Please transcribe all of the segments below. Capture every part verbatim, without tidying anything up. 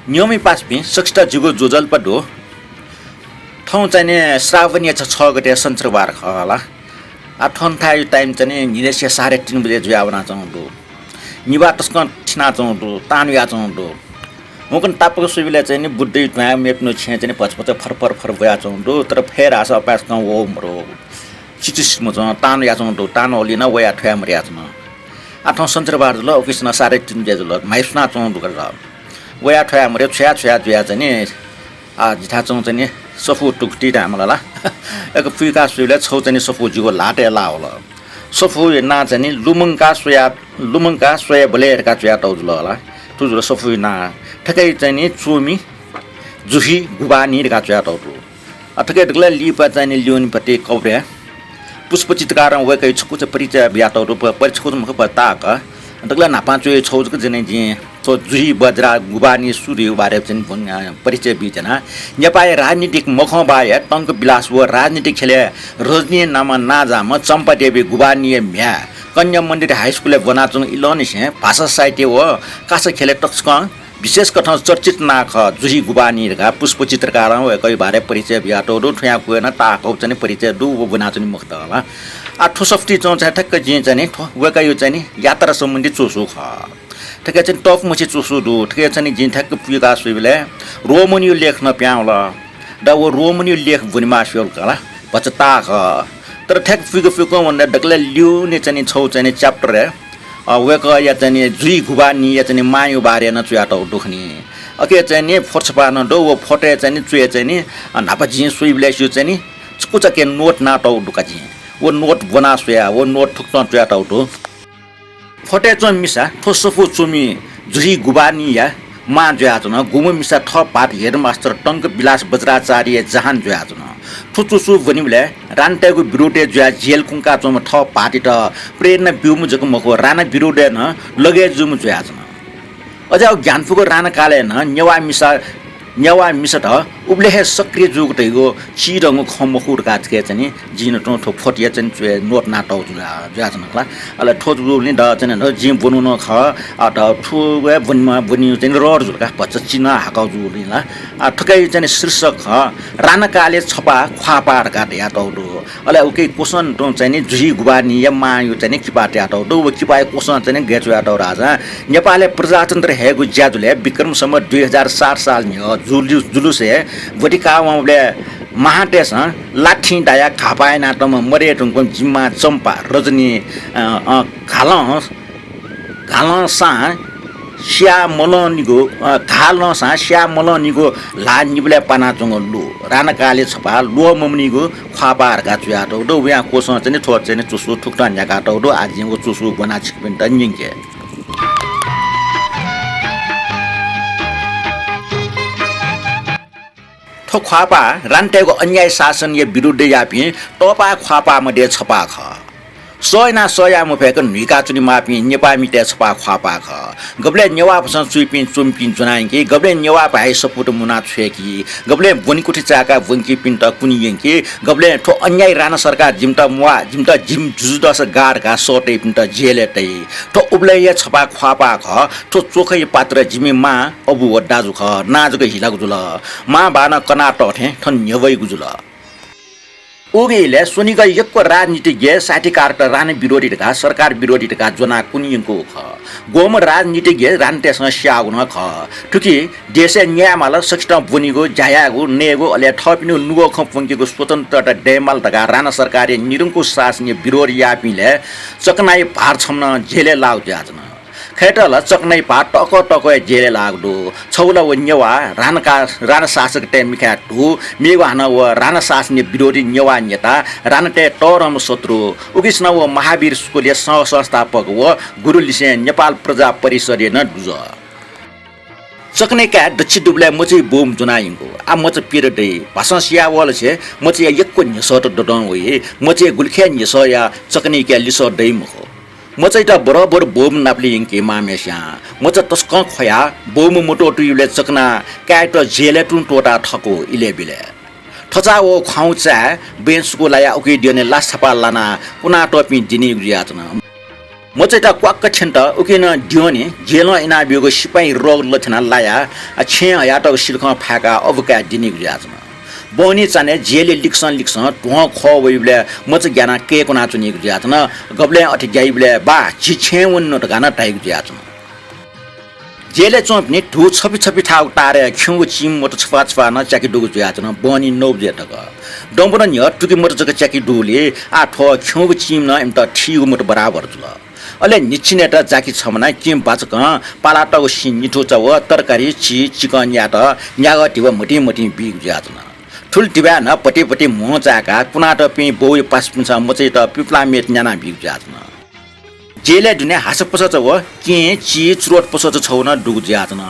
न्यंम्ह पासापिं सकसित जिगु ज्वजलपा दु। थौं चाहिँ नि श्रावणया छ गते सञ्चरबार खः ला। आ थौं थायु time चाहिँ नि न्हिनय् साढे तीन बजे जुया वनाच्वंगु दु। निभाः तसकं थिनाच्वंगु दु, तान वयाच्वंगु दु। हुकन तापाक स्वइबलय् चाहिँ नि बुद्धया ध्वाँय् मेपिनिगु छेँ चाहिँ नि भच भच फर फर फर वयाच्वंगु दु। तर फय् धाःसा अपाय्सकं वः मरु। चिचिसिमच्वं तान वयाच्वंगु दु, तान वलिं नं वया थ्वया मरयाच्वन। आ थौं सञ्चरबार जुल, उकिसनं साढे तीन बजे जुल, म्हाइसुनाच्वंगु दु का। वया थ्वया मरु, छ्वया छ्वया जुया चाहिँ नि आ, जिथाय् च्वंगु चाहिँ नि सफू तुगुति धायेमाल ला। एक पुइका स्वइबलय् छगू चाहिँ नि सफू जिगु ल्हातय् लाः वल। सफूया नां चाहिँ नि लुमंका स्वया, लुमंका स्वयेबलय् धकाः च्वयातःगु जुल ला। थ्व जुल सफूया नां। थुकी चाहिँ नि च्वमि जुहि गुबानी धकाः च्वयातःगु दु। आ, थुकी दकलय् लिपा चाहिँ नि ल्यूनेपति कब्रे पुष्प चित्रकारं वय्कःया छकूचा परिचय बियातःगु दु, प-, परि-, छकूचा मखु, प-, ताःक। दकलय् न्हापां च्वय् छगू जक जिं, जिं थ्व जुहि बज्रा गुबानी सु धइगु बारे चाहिँ नि, अ, परिचय बीत्यना। नेपाःया राजनीतिक मखंबाया टंक विलास व राजनीतिक ख्यलय् रजनी नामं नांजाःम्ह चम्पादेवी गुबानीया म्ह्याय् कन्या मन्दिर हाई स्कुलय् ब्वनाच्वंगु इलंनिसें भाषा साहित्य व कासा ख्यलय् तसकं विशेष कथं चर्चित नां खः जुहि गुबानी धकाः पुष्प चित्रकारं वय्कःया बारे परिचय बियातःगु दु। थ्वयां क्वय् नं ताःकःगु चाहिँ नि परिचय दु, व ब्वनाच्वने मखुत ला। आ थ्व सफुतिइ च्वंगु चाहिँ ठ्याक्क जिं चाहिँ नि थ्व वय्कःया चाहिँ नि यात्रा सम्बन्धी च्वसू खः। थुकी चाहिँ नि तःपुमछि च्वसू दु, थुकी चाहिँ नि जिं ठ्याक्क पुइका स्वइबलय् रोमनीया लेख नं पिहां वल। द व रोमनीया लेख ब्वनेमाः स्वये वल का ला, भचा ताःक। तर ठ्याक्क पुइक पुइक वनेबलय् दकलय् ल्यूने चाहिँ नि छगू चाहिँ नि chapter-य्, अ, वय्कःया चाहिँ नि जुहि गुबानीया चाहिँ नि मांया बारे नं च्वयातःगु दु खनी। अके चाहिँ नि फोटो छपा नं दु, व फोटोय् चाहिँ नि च्वय् चाहिँ नि, अ, न्हापा जिं स्वइबलय् स्यू चाहिँ नि छकूचा के note नातःगु दु का जिं। व note ब्वना स्वया, व note थुकथं च्वयातःगु दु। फोटोय् च्वंम्ह मिसा थ्व सफू च्वमि जुहि गुबानीया मां जुयाच्वन। गुम्ह मिसा थः भाःत headmaster टंक विलास बज्राचार्यया जहान जुयाच्वन। थ्व च्वसू ब्वनीबलय् रानातय्गु विरोधय् जुयाः जेल कुंकाच्वंम्ह थः भाःतयात प्रेरणा ब्यूम्ह जक मखु, राना विरोधय् नं लगे जूम्ह जुयाच्वन। अज्याःगु ग्यानापुगु रानाकालय् नं नेवाः मिसा नेवाः मिसात उबलय् हे सक्रिय जूगु धइगु चिधंगु खँ मखु धकाः थुकी चाहिँ नि जिं नं थ्व फोटोया चाहिँ नि च्वय् note नातःगु जुया-, जुयाच्वन खला। अले थ्व जूगुलिं द चाहिँ नि द जिं ब्वनु नं खः, अ, द थ्व हे ब्वनेमा-, ब्वनीगु चाहिँ नि रहर जुल का, भचा चिनाहाकःगु जूगुलिं ला। अ, थुकी चाहिँ नि शीर्षक खः, रानाकालय् छपाः ख्वाःपाः धकाः धयातःगु दु। अले उकी क्वसं तुं चाहिँ नि जुहि गुबानीया मांया चाहिँ नि किपा तयातःगु दु। व किपाया क्वसं चाहिँ नि गय् च्वयातःगु धाःसा, नेपालय् प्रजातन्त्र हयेगु ज्याझ्वलय् विक्रम सम्वत दुई हजार सात साल न्ह्यः जुलु-, जुलुसय् ब्वति काः वंबलय् महातय्सं लाठिं दायाः घाःपाः यानातःम्ह मदये धुंकूम्ह जिम्मा चम्पा रजनी, अ, अ, घालं घालंसां स्याः मलंनिगु, अ, घालंसां स्याः मलंनिगु ल्हाः निबलय् पानाच्वंगु लु। रानाकालय् छपाः ल्वःमंनिगु ख्वाःपाः धकाः च्वयातःगु दु। वयां क्वसं चाहिँ नि थ्व चाहिँ नि च्वसु थुकथं न्ह्याकातःगु दु। आः जिं व च्वसु ब्वनाः छिकपिन्त न्यंके। थ्व ख्वाःपाः रानातय्गु अन्यायी शासनया विरुद्धय् याःपिं तःपाः ख्वाःपाः मध्ये छपाः खः। सह यानाः सह याये मफयेक न्हुइका च्वनेमाःपिं नेपाःमितय् छपाः ख्वाःपाः खः। गबलय् नेवाः भाषां च्वइपिं च्वमिपिं ज्वना यंकी, गबलय् नेवाः भाय् सफूत मुना छ्वय्की, गबलय् ब्वनेकुथि चाय्काः ब्वंकीपिन्त कुने यंकी, गबलय् थ्व अन्यायी राना सरकार जिमित म्वाः, जिमित जिमि जुजुदस गाः धकाः सः तइपिन्त जेलय् तइ। थ्व उबलय् हे छपाः ख्वाःपाः खः। थ्व च्वखया पात्र जिमि मां, अबु व दाजु खः। नां जक हिलागु जुल। मां बाः नं कनाः तः थें थन न्ह्यवइगु जुल। उगु इलय् स्वनिगः यक्व राजनीतिज्ञ, साहित्यकारत राना विरोधी धकाः, सरकार विरोधी धकाः ज्वनाः कुने यंकूगु खः। ग्वम्ह राजनीतिज्ञ रानातय्सं स्याःगु नं खः। थुकी देशय् न्यायेमाल, सकसितं ब्वनेगु, ज्या यायेगु, नयेगु, अले थःपिनिगु नुगः खँ प्वंकेगु स्वतन्त्रता दयेमाल धकाः राना सरकारया निरंकुश शासनया विरोध याःपिंलय् चकनाया भार छम्ह नं जेलय् लाःगु जुयाच्वन। खय्‌त ला चकनाया भाः तःकः तःकःया जेलय् लाःगु दु। छगू ला व नेवाः राना का-, राना शासकतय् मिखाय् धू, मेगु हानं व राना शासनया विरोधी नेवाः नेता, रानातय् तःधंम्ह शत्रु। उकिसनं व महावीर स्कुलया सह संस्थापक व गुरु लिसें नेपाल प्रजा परिषदया नं दुजः। चकनाया काय् दच्छि दुबलय् मचाया ब्वःम्ह ज्वना यंकू। आः मचा पिर दइ। भाषां सिया वःलसे मचाया यक्व न्ह्यसःत ददं वइ। मचाया गुलिखय् न्ह्यसःया चकनाया काय् लिसः दइ मखु। मचायात बरोबर ब्वःम्ह नापलि यंकी मांम्हय्सियां। मचा तसकं ख्वयाः ब्वःम्ह मत्वःतुइबलय् चकनां काय्‌यात जेलय् तुं त्वःताः थकू इलय् बिलय्। थचा व ख्वाउँचाय् बँय् सुकू लायाः उकी द्यने लासा छपाः लानाः कुनातःपिं दिनीगु जुयाच्वन। मचाइत क्वाक्क थ्यंत उकिं नं द्यःने जेलं इनाब्यूगु सिपाइँ रग लथ्यानाः लायाः, आ, छेँय् हयातःगु सिलखं फाय्काः अबुकाय् दिनीगु जुयाच्वन। बहनी चान्हय् जेलय् लिक्सं लिक्सं ध्वं खः वइबलय् मचा ग्यानाः कय्कुनाच्वनीगु जुयाच्वन। गबलें अथे ग्याइबलय्, "बाः, झी छेँय् वनेनु" धकाः नं धाइगु जुयाच्वन। जेलय् च्वंपिनि धू छपि छपि थाःगु तारय् खिउँगु चिं मत छपाः छपाः नं च्याके दुगु जुयाच्वन, बहनी नौ बजे तक। दँबुन न्ह्यः तुकि मत जक च्याके दुगुलिं आः थ्व खिउँगु चिं नं इमित थीगु मत बराबर जुल। अले न्हिच्छि नयेत जाकि छम्ह नं किं बाचकं पालातःगु सिँ निथूचा व तरकारी, ची, चिकं न्यायेत न्यागः धिबा मतिं मतिं बीगु जुयाच्वन। थुलि धिबाय् नं भति भति म्हो चाय्काः कुनातःपिं बौया पासापिन्सं मचाइत पिपलां मेत न्यानाबीगु जुयाच्वन। जेलय् दुने हासा पसःचा व केहेँ, ची, चुरोट पसःचा छगू नं दुगु जुयाच्वन।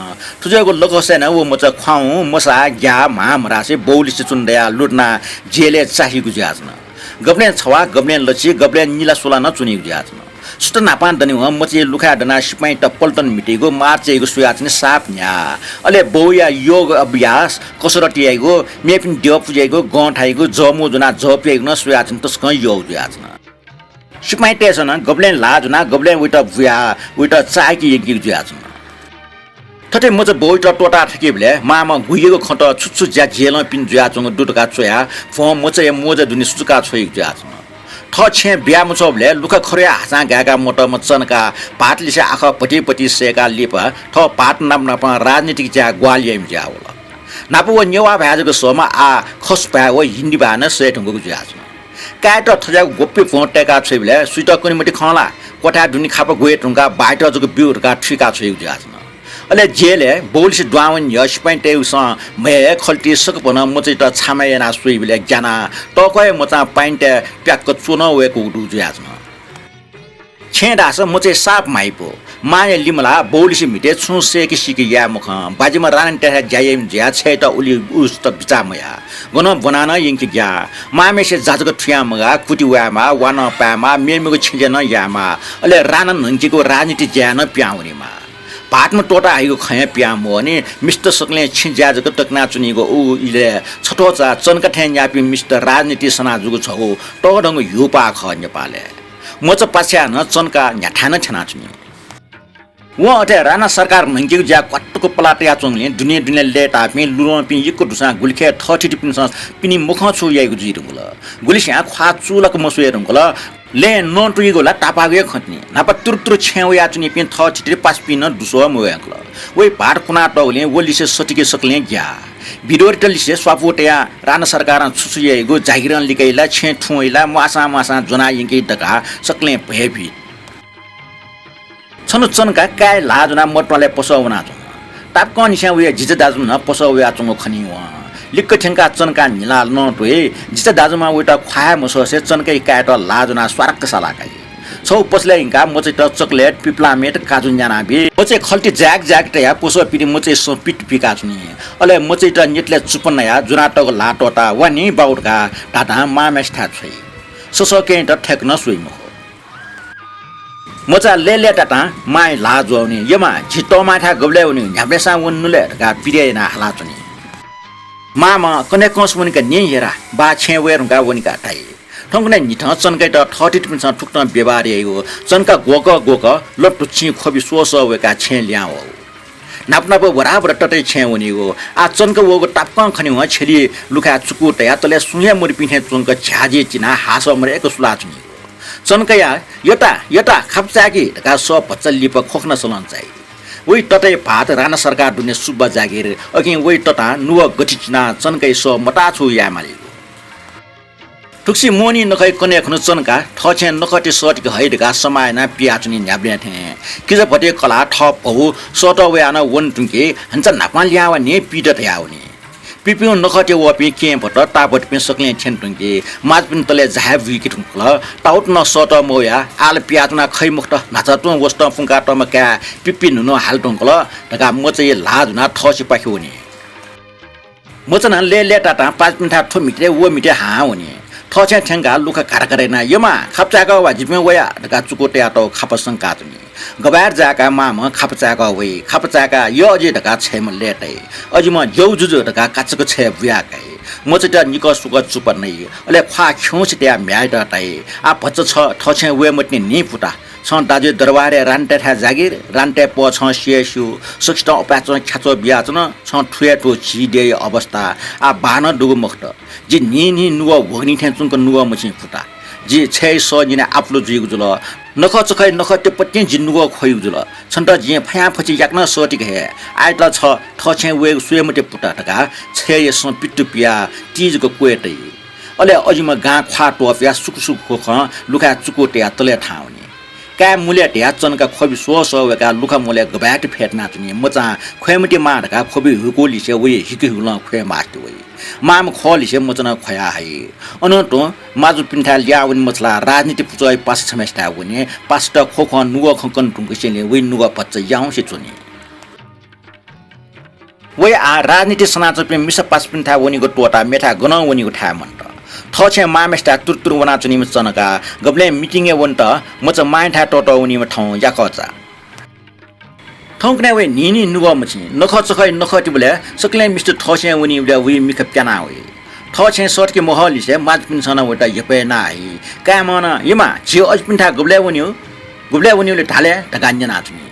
थुज्वःगु लकसय् नं व मचा ख्वाउँ, मसा, ग्याः, म्हां म्हरासे बौलिसे च्वन दयाः लुधनाः जेलय् चाहीगु जुयाच्वन। गबलें छवाः, गबलें लच्छि, गबलें निला सुला नं च्वनीगु जुयाच्वन। सुथ न्हापां दनेवं मचाया लुखाय् दनाः सिपाइँत पल्टन म्हितीगु, मार्च याइगु स्वयाच्वनी साप न्ह्याः। अले बौया योग अभ्यास, कसरत याइगु, मेपिनि द्यः पुज्याइगु, गं थाइगु, जःमू ज्वनाः जः पियाइगु नं स्वयाच्वनी तसकं यःगु जुयाच्वन। सिपाइँतय्सं नं गबलें ल्हाः ज्वनाः गबलें वइत बुयाः वइत चाःहिके यंकीगु जुयाच्वन। थथे मचा बौइत त्वःताः थकीबलय् मांम्ह गुहिगु खँत छु छु ज्या जेलं पिने जुयाच्वंगु दु धकाः च्वयाः भ्वं मचाया मोजा दुने सुचुकाः छ्वइगु जुयाच्वन। थः छेँय् बिया मछ्वःबलय् लुखा खरया हाचां गाय्काः मतःम्ह चनका भाःत लिसे आखः भति भति सय्काः लिपा थः भाःत नाप नापं राजनीतिक ज्याय् ग्वाहालि याइम्ह जुयावल। न्हापा व नेवाः भाय् जक सःम्ह आः खस भाय् व हिन्दी भाय् नं सये धुंकूगु जुयाच्वन। काय्‌त थज्याःगु ग्वप्पि भ्वं तय्काः छ्वइबलय् सुइत कने मते खं ला, क्वथाय् दुने खापा ग्वये धुंकाः बाय्‌त जक ब्यु धकाः थुइकाः छ्वइगु जुयाच्वन। अले जेलय् बौलिसे दुहां वने न्ह्यः सिपाइँतय्‌सं म्हय् हे खल्ति सकभनं मचाइत छामा यानाः स्वइबलय् ग्यानाः तःकः हे मचां पाइन्ताय् प्याक्क च्वनं वय्कूगु दु जुयाच्वन। छेँय् धाःसा मचाया साप म्हाइपु। मांया लिमलाः बौलिसे म्हितय् छुं सय्‌के सीके याये मखं। बाजिम्ह रानातय्‌थाय् ज्या याइम्ह जुयाः छय्‌यात उलि उस्त बिचाः मयाः। गनं ब्वनाः नं यंके ग्याः। मांम्हेसे जा जक थुयां मगाः, कुति वायेमाः, वा नं पायेमाः, मेमेगु छेँज्या नं यायेमाः। अले राना न्हंकेगु राजनीति ज्याय् नं पिहां वनेमाः। भाःतम्ह त्वःताः हइगु खँय् पिहां मवने, मिस्त सकलें छेँ ज्याय् जक तकनाच्वनीगु उ इलय् छथ्वःचा चनका थें न्याःपिं मिस्त राजनीति सना जूगु छगू तःधंगु ह्यूपाः खः नेपालय्। मचा पाछ्याः नं चनका न्ह्याथाय् नं थ्यनाच्वनी। वं अथे राना सरकार न्हंकेगु ज्याय् क्वातुक पला तयाच्वंगुलिं दुने दुने लय्ताःपिं लुधंपिं यक्व दुसां गुलिखय् थःथितिपिन्सं पिने मखं छु याइगु जुइ धुंकल। गुलिस्यां ख्वाः चूलाक मस्वये धुंकल। लँय् नं तुइगु ला तापाःगु हे खँ तिनि। न्हापा तुरुतुरु छेँय् वयाच्वनीपिं थःथिति पासापिं नं दुस्वः मवय्कल। वइ भाःत कुनातःगुलिं व लिसे सतिकि सकलें ग्याः। बिद्रोहीत लिसे स्वापू तयाः राना सरकारं छु छु याइगु, जागिरं लिकाइ ला, छेँ थुं वइ ला, म्वाःसां म्वाःसां ज्वना यंकी धकाः सकलें भयभीत। छन्हु चनका काय् ल्हाः ज्वनाः मतुवालय् पसः वनाच्वन। तापाकंनिसें वया जिचा दाजुम्ह नं पसः वयाच्वंगु खनी वं। लिक्क थ्यंकाः चनकां न्हिलाः नं त्वइ। जिचा दाजुम्हं वइत ख्वाः हे मसःसे चनकाया काय्‌त ल्हाः ज्वनाः स्वारक्क सालाः काइ। छगू पसलय् यंकाः मचाइत चकलेट, पिपलामेट, काजु न्यानाबी। मचाया खल्ति जाय्क जाय्क तयाः पसः पिने मचाया सँ पित पिकाच्वनी। अले मचाइत न्यतलय् चुप्पा नयाः ज्वनातःगु ल्हाः त्वःताः वा नि बाउ धकाः धाधां मांम्हेसिथाय् छ्वइ। ससःकेहेँत थय्क नं स्वइ मखु। मचा लय्‌लय्‌तातां मांया ल्हाः ज्वः वनी। "यमा, झी तःमांथाय् गबलय् वनी, न्ह्याबलेंसां वनेनु लय्?" धकाः पिर्या यानाः हालाच्वनी। मांम्हं कन्हय्‌कंस वनी का न्यँ हेरा, बाः छेँय् वये धुंकाः वनी का धाइ। थौंकन्हय् न्हिथं चनकायात थःथितिपिन्सं थुकथं व्यवहार याइगु। चनका ग्वःकः ग्वःकः लतुच्छिं ख्वबि स्वःसः वय्काः छेँय् लिहां वःगु। न्हापा न्हापा वराबर ततय् छेँय् वनीगु। आः चनका वःगु तापाकं खनेवं छ्यलिइ लुखाय् चुकू तयाः तलय् सुं हे मदुपिं थें च्वंक झ्याःजिं चिनाः हासः मदय्क सुलाच्वनीगु। चनकाया "यता, यता, खापा चाय्‌कि" धकाः सः भचा लिपा ख्वखना सलं चाइ। वइ ततया भाःत राना सरकार दुने सुब्बा जागिर, अकिं वइ ततां नुगः गथि चिनाः चनकाया सः मताः छुं याये मालीगु। थुगुसी मोहनी नखःया कन्हय् खुन्हु चनका थःछेँय् नखःति सःतिके हइ धकाः समाः यानाः पियाच्वनी न्ह्याबलें थें। किजा भति कलाः थः भौ सःतः वयाः नं वने धुंकी, हन्चा न्हापां लिहां वा न्हय् पीत धयावनी। पिपिगु नखःतय् वःपिं केहेँ भत, ताःभतिपिं सकलें थ्यने धुंकी, माजुपिनि तलय् झाया बुइके धुंकल। ताउत नं सःतः मवयाः आः ला पियाच्वना खइ मखुत, न्हाचः तुं वसतं पुंकातःम्ह काय् पिपि न्हून्हू हाले धुंकल धकाः मचाया ल्हाः ज्वनाः थःसिपाखे वनी। मचा नं लय्‌लय्‌तातां पाजुपिन्थाय् थ्व म्हितय् व म्हितय् हाहां वनी। थःछेँय् थ्यंकाः लुखा घाराघारा यानाः "यमा, खापा चाय्‌कः वा, जिपिं वया" धकाः चुकू तयातःगु खापा संकाच्वनी। गबलें जाय्‌काः मांम्हं खापा चाय्‌कः वइ, खापा चाय्‌काः यः अजि धकाः छय्‌म्ह लय्‌ताइ। अजिम्हं "ज्यू जुजु" धकाः काचाक्क छय् बुयाः काइ। मचायात निकः स्वकः चुप्पा नइ। अले ख्वाः खिउँसे तयाः म्ह्याय्‌यात धाइ, "आः भचा छ थःछेँय् वये मतिनि न्हिं पुता।" छं दाजुया दरबारय् रानीतय्‌थाय् जागिर, रानीतय् पः छं सिया स्यू, सकसितं अपाय्‌चं ख्याच्वः बियाच्वन, छं थुया थु झी देय्‌या अवस्था आः बाःनं दुगु मखुत। जि न्हिं न्हिं नुगः भ्वगिनि थें च्वंक नुगः मछिं पुता। जि छय्‌या सः न्यने आपुलु जुइगु जुल। नखःचखःया नखःतय्‌पतिं जि नुगः ख्वइगु जुल। छन्त जिं फयांफछि याकनं सःतिक हे, आःयात छ थःछेँय् वयेगु स्वये मते पुता धकाः छय्‌या सँ पित्तु पियाः ति जक क्वय् तइ। अले अजिम्ह गां ख्वाः त्वपुयाः सुकु सुकु ख्वखं लुखाय् चुकू तयाः तलय् थाहां वनी। काय् मुलय् धयाः चनका ख्वबि स्वः स्वः वय्‌काः लुखा मोलय् गबयाति फ्यतुनाच्वनी। मचां ख्वये मते मां धकाः ख्वबि हुइकूलिसे वइ हिकहिकुलं ख्वये मास्ति वइ। मांम्ह खःलिसे मचां नं ख्वया हइ। अनं तुं माजुपिन्थाय् ल्याः वने मछालाः राजनीति पुचःया पासा छम्हय्‌सिथाय् वनी। पासात ख्वखं नुगः खँ कने धुंकूसेंलि वइ नुगः भचा याउँसे च्वनी। वइ आः राजनीति सनाच्वंपिं मिसा पासापिन्थाय् वनीगु त्वःताः मेथाय् गनं वनीगु थाय् मन्त। थःछेँय् मांम्हय्‌सिथाय् तुरुतुरु वनाच्वनीम्ह चनका गबलें मिटिङय् वनेत मचा मांयाथाय् तःतः वनीम्ह थौं याकःचा। थौंकन्हय् वइ न्हिं न्हिं नुगः मछिं। नखःचखःया नखः तिबलय् सकलें मिस्त थःछेँय् वनीबलय् वइ मिखा प्याना वइ। थःछेँय् सःतके महःलिसे माजुपिन्सं नं वइत हेपय् याना हइ। काय्‌म्हं नं, "यमा, झी अजिपिन्थाय् गुबलय् वनीगु, गुबलय् वनीगु ले धाले?" धकाः न्यनाच्वनी।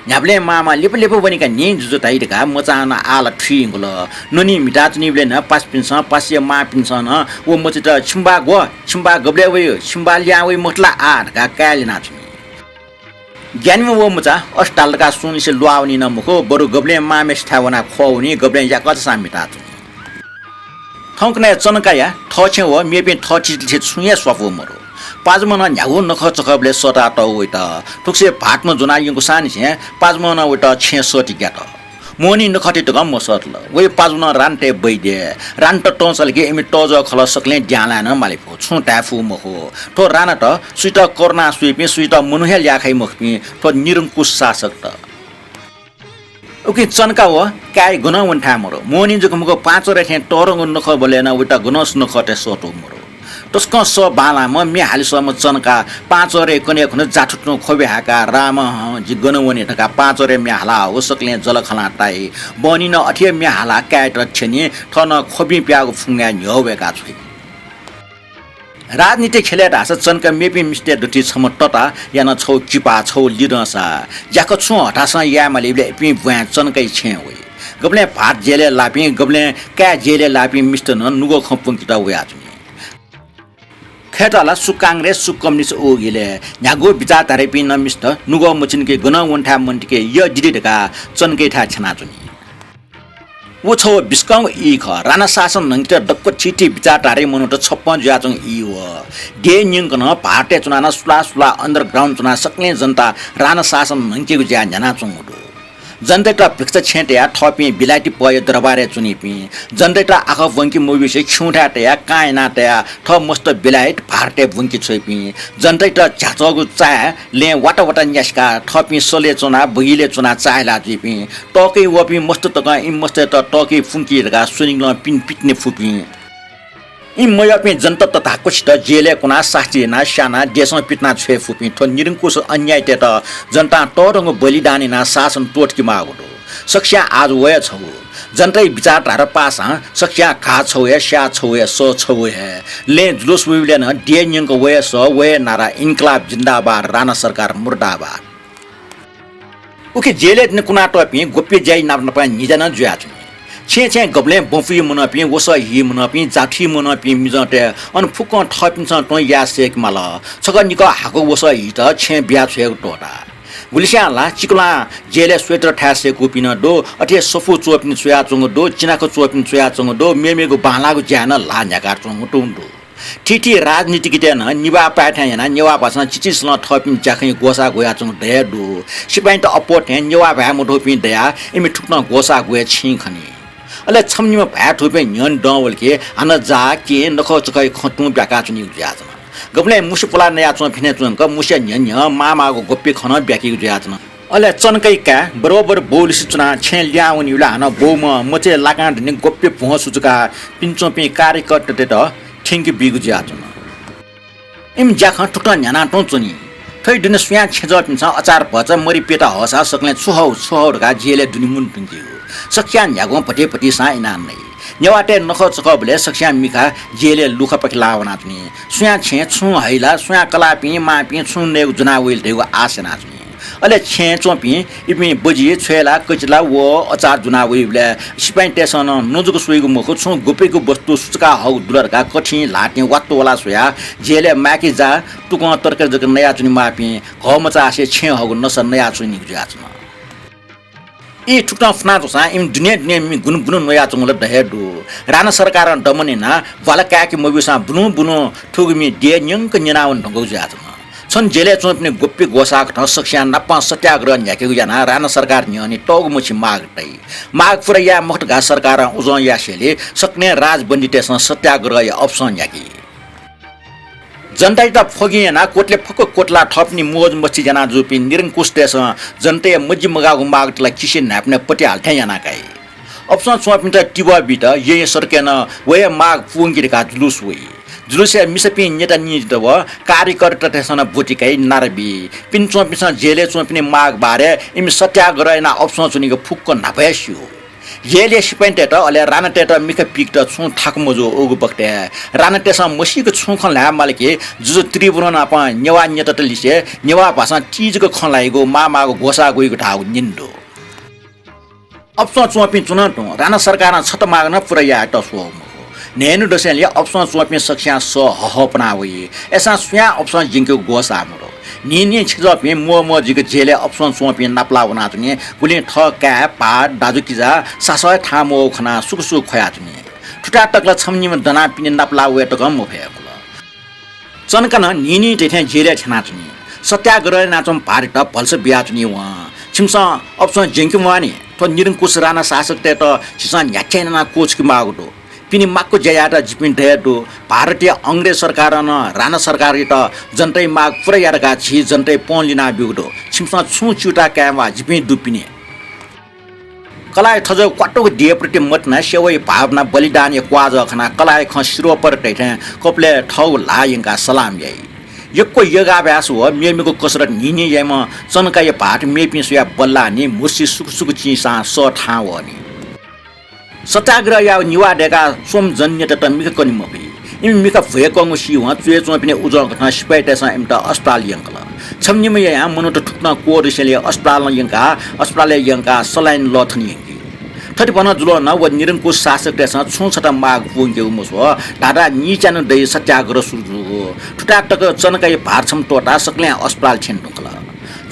न्ह्याबलें मांम्ह लिपा लिपा वनीका न्हिं जुजु धाइ धकाः मचां नं आः ला थुइगुल। ननी म्हिताच्वनीबलय् नं पासापिन्सं, पासाया मांपिन्सं नं व मचायात "छिमि बाः ग्व, छिमि बाः गबलय् वइ, छिमि बाः लिहां वइ मखुत ला आः?" धकाः काय् ल्यनाच्वनी। ग्यानाम्ह व मचा अथे धाल धकाः सुंलिसे ल्वाः वनी नं मखु, बरु गबलें मांम्हय्‌सिथाय् वनाः ख्वः वनी, गबलें याकःचासां म्हिताच्वनी। थौंकन्हय् चनकाया थःछेँ व मेपिं थःथितिलिसे छुं हे स्वापू मदु। पाजुम्हं नं न्ह्यागु नखःचखःबलय् सःतातःगु वइत। थुगुसे भाःतम्ह ज्वनाः यंकूसांनिसें पाजुम्हं नं वइत छेँय् सःति ग्यात। मोहनी नखःति तकं मसःतल। वइ पाजुं नं रानातय् बइदे। रानात तं चाल कि इमि तःजः खलः सकलें द्यां लाये नं माले फु, छुं धाये फु मखु। थ्व रानात सुइत करुणा स्वइपिं, सुइत मनू हे ल्याखइ मखुपिं थ्व निरंकुश शासकत। उकिं चनका व काय् गनं वने थाय् मदु। मोहनी जक मखु, पाहांचह्रे थें तःधंगु नखःबलय् नं वइत गनं सु नखःतय् सःतू मदु। तसकं सः बांलाःम्ह म्ये हाले सःम्ह चनका पाहांचह्रे कन्हय् खुन्हु जाथुतुं ख्वबि हाय्‌काः, "राम हं, जि गन वने?" धकाः पाहांचह्रे म्ये हालाः व सकलें जलखलां ताइ। बहनी नं अथे हे म्ये हालाः काय्‌यात थ्यनी, थः नं ख्वबिं प्याःगु फुंगाय् न्ह्यः वय्‌काः छ्वइ। राजनीति ख्यलय् धाःसा चनका मेपिं मिस्तय् दथुइ छम्ह तता यानाः छगू किपा, छगू लिधंसा ज्याखँ छुं हथासं याये मालीबलय् इपिं ब्वाँय् चनकाया छेँय् वइ। गबलें भाःत जेलय् लाःपिं, गबलें काय् जेलय् लाःपिं मिस्त नं नुगः खँ प्वंकेत वयाच्वनी। खय्‌त ला सु कांग्रेस, सु कम्युनिस्ट उगु इलय् न्ह्यागु बिचाःधारीपिं नं मिस्त नुगः मछिंके गनं वने थाय् मन्तिके यः दिदि धकाः चनकायाथाय् छ्यानाच्वनी। व छगू बिस्कंगु ई खः। राणा शासन न्हंकेत दक्व थीथी बिचाःधारी मनूत छप्पँ जुयाच्वंगु ई व। देय् न्यंक नं भारतय् च्वनाः नं सुलाः सुलाः underground च्वनाः सकलें जनता राणा शासन न्हंकेगु ज्या न्ह्यानाच्वंगु दु। जनतायात भिक्षा छेँ तयाः थःपिं बिलायती पःया दरबारय् च्वनीपिं, जनतायात आखः ब्वंके मब्यूसे खिउँथाय् तयाः कां याना तयाः थः मस्त बिलायत भारतय् ब्वंके छ्वइपिं, जनतायात झ्याच्वःगु चाय् लँय् वाता वाता न्यासिकाः थःपिं सलय् च्वनाः बगिलय् च्वनाः चाःहिला जुइपिं, तःकय् वःपिं मस्त तकं इमि मस्तय्त तःकय् फुंकी धकाः स्वनिगलं पिने पितिने फुपिं, इमि मयःपिं जनता तथाकथित जेलय् कुनाः सास्ती यानाः स्यानाः देशं पितिना छ्वये फुपिं थ्व निरंकुश अन्यायीतय्त जनतां तःधंगु बलिदान यानाः शासन त्वःतके माःगु दु। सकस्यां आः व हे छगू। जनताया बिचाःधारा पासां सकस्यां घाः छगू हे, स्याः छगू हे, सः छगू हे। लँय् जुलुस वइबलय् नं देय् न्यंक व हे सः, व हे नारा, इन्कलाब जिन्दाबाद, राणा सरकार मुर्दाबाद। उखे जेलय् दुने कुनातःपिं गोप्य ज्याइ नाप नापं न्हिजा नं जुयाच्वनी। छेँय् छेँय् गबलें बँपुइ मनःपिं, वसः हीइ मनःपिं, जाथुइ मनःपिं मिजंतय् अन फुक्कं थःपिन्सं तुं याये सय्‌के माल। छकः निकः हाकु वसः हीत छेँय् बियाछ्वयेगु त्वःता। गुलिस्यां ला चिकुलां जेलय् sweater थाय् सय्‌कूपिं नं दु, अथे हे सफू च्वःपिं च्वयाच्वंगु दु, चिनाखँ च्वःपिं च्वयाच्वंगु दु, मेमेगु बांलाःगु ज्याय् नं ल्हाः न्ह्याकाच्वंगु तुं दु। थीथी राजनीतिकीतय् नं निभाः पाय्‌थाय् यानाः नेवाः भाषां चिचिसलं थःपिं ज्याखँया ग्वसाः ग्वयाच्वंगु दया दु। सिपाइँत अप्वः थें नेवाः भाय् मधुपिं दयाः इमि थुकथं ग्वसाः ग्वय् छिं खनी। अले छम्ह निम्ह भाय् थूपिं न्ह्यःने दं वल कि हानं जाः, केहेँ, नखःचखःया खँ तुं ब्याकाच्वनीगु जुयाच्वन। गबलें मुसि पुलाः नयाच्वंपिं थें च्वंक मुसिया न्ह्यः न्ह्यः माःमाःगु गोप्य खँ नं ब्याकीगु जुयाच्वन। अले चनकाया काय् बरोबर बौलिसे च्वनाः छेँय् लिहां वनीबलय् हानं बौम्हं मचाय् लाकां दुने गोप्य भ्वं सुचुकाः पिने च्वंपिं कार्यकर्तातय्त थ्यंके बीगु जुयाच्वन। इमि ज्याखँ थुकथं न्ह्यानाः तुं च्वनी। थ्व दुने सुयां छेँजःपिन्सं अचार भचा मरि प्यता हःसा सकलें छु हउ, छु हउ धकाः जेलय् दुने मुने धुंकीगु। सकस्यां न्ह्यागुं भतिभतिसां इनाः नइ। नेवाःतय् नखःचखःबलय् सकस्यां मिखा जेलय् लुखापाखे लाः वनाच्वनी। सुयां छेँय् छुं हइला, सुयां कलाःपिं मांपिं छुं नयेगु ज्वना वइल धइगु आश यानाच्वनी। अले छेँय् च्वंपिं इपिं बजि, छ्वय्‌ला, कचिला व अचार ज्वना वइबलय् सिपाइँतय्‌सं नं नजुक स्वइगु मखु, छुं गुपिगु वस्तु सुचुका हःगु दु ला धकाः कथिं ल्हातिं वात्तु वला स्वयाः जेलय् माय्‌के जा, तुकं तरकारी जक नयाच्वनेमाःपिं घःमचासे छेँय् हःगु नसा नयाच्वनीगु जुयाच्वन। ई थुकथं फुनाच्वंसां इमि दुने दुने मि गुन गुन न्वयाच्वंगु ला द हे दु। राणा सरकारं दमन यानाः ब्वाला काय्‌के मब्यूसां बुलुं बुलुं थुगु मि देय् न्यंक न्यनावने धुंकूगु जुयाच्वन। छन्हु जेलय् च्वंपिनि गुप्पि ग्वसाःकथं सकस्यां नापं सत्याग्रह न्ह्याकेगु यानाः राणा सरकार न्ह्यःने तःगु मछि माग तइ। माग पुरा याये मखु धकाः सरकारं उजं यासेंलि सकलें राजबन्दीतय्‌सं सत्याग्रहया अफसं न्ह्याकी। जनतायात फ्वगिं यानाः क्वतले फक्व क्वतलाः थःपिनि मोज मस्ती ज्याना जूपिं निरंकुशतय्‌सं जनताया मजि मगाःगु मागत ला किसे न्हाय्‌पनय् पतिहाल थें याना काइ। अफसं च्वंपिन्त तिबः बीत येँय् सडकय् नं व हे माग पूवंकि धकाः जुलुस वइ। जुलुसय् मिसापिं नेता निंत व कार्यकर्तातय्‌सं नं ब्वति काइ, नारा बी। पिने च्वंपिन्सं जेलय् च्वंपिनि माग बारे इमि सत्याग्रह यानाः अफसं च्वनीगु फुक्क न्हापा हे स्यू। जेलया सिपाइँतय्‌त अले राणातय्‌त मिखा पीकेत छुं थाकु मजू। उगु बखतय् राणातय्‌सं मसीक छुं खँ ल्हाये माल कि जुजु त्रिभुवन नाप नेवाः नेतात लिसे नेवाः भाषां ति जक खँ ल्हाइगु, माःमाःगु ग्वसाः ग्वइगु धाःगु न्यने दु। अफसं च्वंपिं च्वन तुं राणा सरकारं छता माग नं पुरा यायेत स्वःगु मखु। न्हय्‌न्हु दसेंलि अफसं च्वंपिं सकस्यां सः हःहःपना वइ। अय्‌सां सुयां अफसं ज्यंकेगु ग्वसाः मदु। न्हिं न्हिं छेँजःपिं म्वः म्वः जुइक जेलय् अफसं च्वंपिं नापलाः वनाच्वनी। गुलिं थः काय्, भाःत, दाजुकिजा, सासः हे थाहां मवःगु खनाः सुख सुख ख्वयाच्वनी। थुथाय् तक ला छम्ह निम्ह दनाः पिने नापलाः वये तकं मफय्‌कुल। चनका नं न्हिं न्हिं धइथें जेलय् थ्यनाच्वनी। सत्याग्रह यानाच्वंम्ह भाःतयात भलसा बियाच्वनी वं। छिमिसं अफसं ज्यंके म्वाः नि। थ्व निरंकुश राणा शासकतय्‌त झीसं न्ह्याथ्याइँ यानाः क्वछुके माःगु दु। पिने माक्व ज्या यायेत जिपिं दया दु। भारतया अंग्रेज सरकारं नं राणा सरकारयात जनताया माग पुरा या धकाः झी जनताया पँ लिनाब्यूगु दु। छिमिसं छुं च्यूताः काये म्वाः, जिपिं दु पिने। कलाःया थज्याःगु क्वातुक देय्‌प्रति मतिनाः सेवाया भावना बलिदानया क्वाःजः खनाः कलाःया खँ सिरोपर धइथें कपालय् थःगु ल्हाः यंकाः सलाम याइ। यक्व योगाभ्यास व मेमेगु कसरत न्हिं न्हिं याइम्ह चनकाया भाःत मेपिं स्वयाः बल्लाः नि म्हुसि सुकु सुकु चिंसां सः थाहां वःनि। सत्याग्रह यायेगु निवाः दय्‌काः स्वम्ह जननेतात मिखा कने मफइ। इमि मिखा भ्वय्‌कंगु सीवं च्वय् च्वंपिनि उजं कथं सिपाइँतय्‌सं इमित अस्पताल यंकल। छम्ह निम्ह यायां मनूत थुकथं क्वदुसेंलि अस्पतालं यंकाः, अस्पतालय् यंकाः सलाइन लःथन यंकी। थथे भनं जुलं नं व निरंकुश शासकतय्‌सं छुं छता माग पूवंकेगु मस्वः धाधां नीच्यान्हु दइ सत्याग्रह सुरु जूगु। थुथाय् तक चनकाया भाःत छम्ह त्वःताः सकलें अस्पताल थ्यने धुंकल।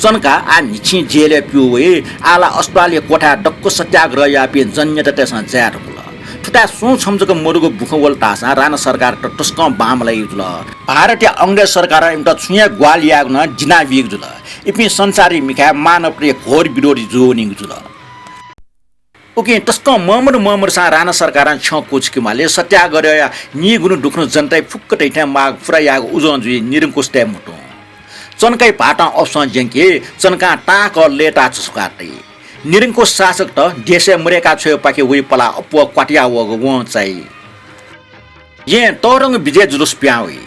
चनका आः न्हिच्छिं जेलय् प्यू वइ। आः ला अस्पतालया क्वथाय् दक्व सत्याग्रह याःपिं जननेतातय्‌सं जाये धुंकल। थुथाय् सुं छम्ह जक मदुगु बुखँ वल धाःसां राणा सरकारयात तसकं बांमलाइगु जुल। भारतया अंग्रेज सरकारं इमित छुं हे ग्वाहालि यायेगु नं दिनाबीगु जुल। इपिं संसारया मिखाय् मानवताया घोर विरोधी जूवनीगु जुल। उकिं तसकं ममदु ममदुसां राणा सरकारं छ्यं क्वछुके माले। सत्याग्रहया नीगुन्हु दुगुन्हु जनताया फुक्क धइथें माग पुरा यायेगु उजं जुइ निरंकुशतय् म्हुतुं। चनकाया भाःतं अफसं ज्यंकी। चनकां ताःहाकः लय्‌ताः छसुकाः तइ। निरंकुश शासकत देशय् मदय्‌का छ्वयेगुपाखे वइ पलाः अप्वः क्वातुया वःगु वं चाइ। येँय् तःधंगु विजय जुलुस पिहां वइ।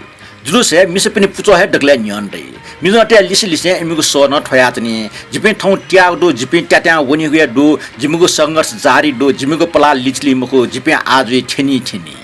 जुलुसय् मिसापिनि पुचः हे दकलय् न्ह्यःने दइ। मिजंतय् लिसे लिसें इमिगु सः नं थ्वयाच्वनी। जिपिं थौं त्याःगु दु, जिपिं त्यात्यां वनीगु हे दु, जिमिगु संघर्ष जारी दु, जिमिगु पलाः लिचिली मखु, जिपिं आः जुइ थ्यनी थ्यनी।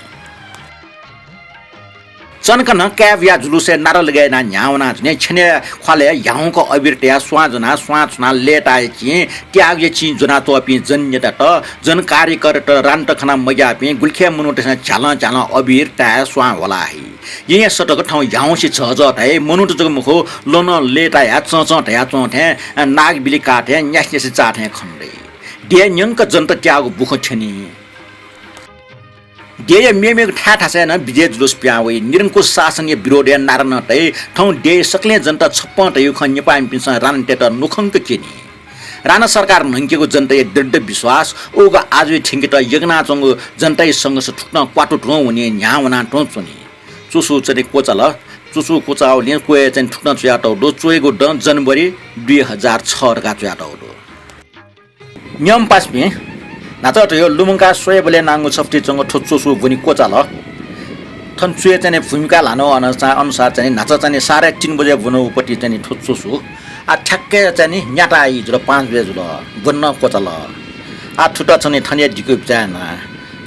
चनका नं काय् बुयाः जुलुसय् नारा लगे यानाः न्ह्याः वनाच्वनी। छेनय् ख्वालय् ह्याउँक अबिर तयाः स्वां ज्वनाः स्वां छुनाः लय्‌ताःया चिं, त्यागया चिं ज्वनातःपिं जननेतात, जनकार्यकर्ता, राणात खना मग्याःपिं गुलिखे मनूतय्‌सं झ्यालं झ्यालं अबिर ताय् स्वां ह्वला हइ। येँय् सतक थौं ह्याउँसे झःझः धाइ। मनूत जक मखु, लं नं लय्‌तायाः चंचं धयाच्वं थें, नाग बिलि काः थें, न्यासे न्यासे चाः थें खने दइ। देय् न्यंक जनता त्याःगु बुखँ थ्यनी। देय्‌या मेमेगु थाय् थासय् नं विजय जुलुस पिहां वइ। निरंकुश शासनया विरोधय् नारा नं तइ। थौं देय्‌या सकलें जनता छप्पँ धइगु खँ नेपाःमिपिन्सं राणातय्‌त नुखंक क्यनी। राणा सरकार न्हंकेगु जनताया दृढ विश्वास, उगु आः जुइ थ्यंकेत यगनाच्वंगु जनताया संघर्ष थुकथं क्वातु तुं वनी, न्ह्याः वनाः तुं च्वनी। च्वसु चाहिँ क्वचाल। च्वसु क्वचाःगुलिं क्वय् चाहिँ थुकथं च्वयातःगु दु, च्वय्‌गु दँ जनवरी दुई हजार छ धकाः च्वयातःगु दु। नियम पासापिं, न्हाचः धयागु लुमंकाः स्वयेबलय् नांगु छफुति च्वंगु थ्व च्वसु ब्वने क्वचाल। थन च्वय् चाहिँ नि भूमिका ल्हानागु अनुसार, अनुसार चाहिँ नि न्हाचः चाहिँ नि साढे तीन बजे ब्वनागु पति चाहिँ नि थ्व च्वसु। आः ठ्याक्कै चाहिँ नि न्याताः जुल, पाँच बजे जुल, ब्वने नं क्वचाल। आः थुत चाहिँ नि थन हे दिकु बिचाः याना।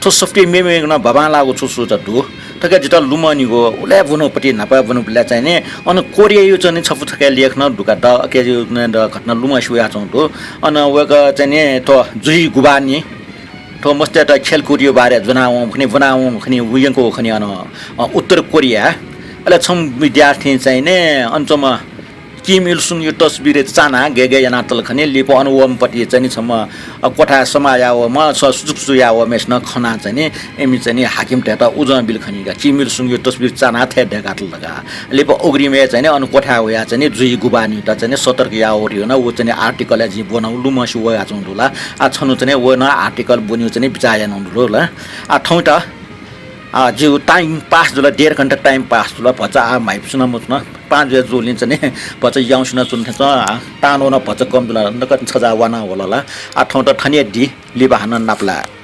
थ्व सफुतिइ मेमेगु नं बांबांलाःगु छु छु चा दु। थुकी जितः लुमंनिगु उलि ब्वनापट्टि न्हापा ब्वनापट्टि चाहिँ नि अन कोरियायु चाहिँ नि छपु थुकी लेख नं दुका द अके द घटना लुमंसे वयाच्वंगु दु। अन वय्कः चाहिँ नि थ्व जुइ गुबानी थ्व मस्तय्त खेलकुदयु बारे ज्वनावं खनि ब्वनावं खनि उयंको खनि अन, अ, उत्तर कोरिया। अले छम्ह विद्यार्थी चाहिँ नि अन च्वंम्ह किम इलसुङयु तस्बिर चाना गय् गय् यानातल खनि लिपा अन वःम्हपट्टि चाहिँ नि छम्ह, अ, क्वथा समाया वःम्ह छ सुजुक सुजुक या वःम्हेसिनं खना चाहिँ नि इमि चाहिँ नि हाकिमतय्त उजं बिल खनि का किम इलसुङयु तस्बिर चाना थथे दय्कातल धका। लिपा अग्रिमय् चाहिँ नि अन क्वथाय् वया चाहिँ नि जुइ गुबानीत चाहिँ नि सतर्क या वःगु नं व चाहिँ नि article-य् जिं ब्वनागु लुमंसे वयाच्वंगु दु ला। आ छन्हु चाहिँ नि व नं article ब्वनेगु चाहिँ नि बिचाः यानागु दु ला। आ थौंत आ, जिगु time pass जुल, डेढ घण्टा time pass जुल। भचा आ म्हाइपुसे नं मच्वन, पाँच बजे जूगुलिं चाहिँ नि भचा याउँसे नं च्वने थें च्वं, आ, तांन्वः नं भचा कम जुल, नकतिनि छजाः वाना वल ला। आ, थौंत थन हे दी, लिपा हानं नापलाये।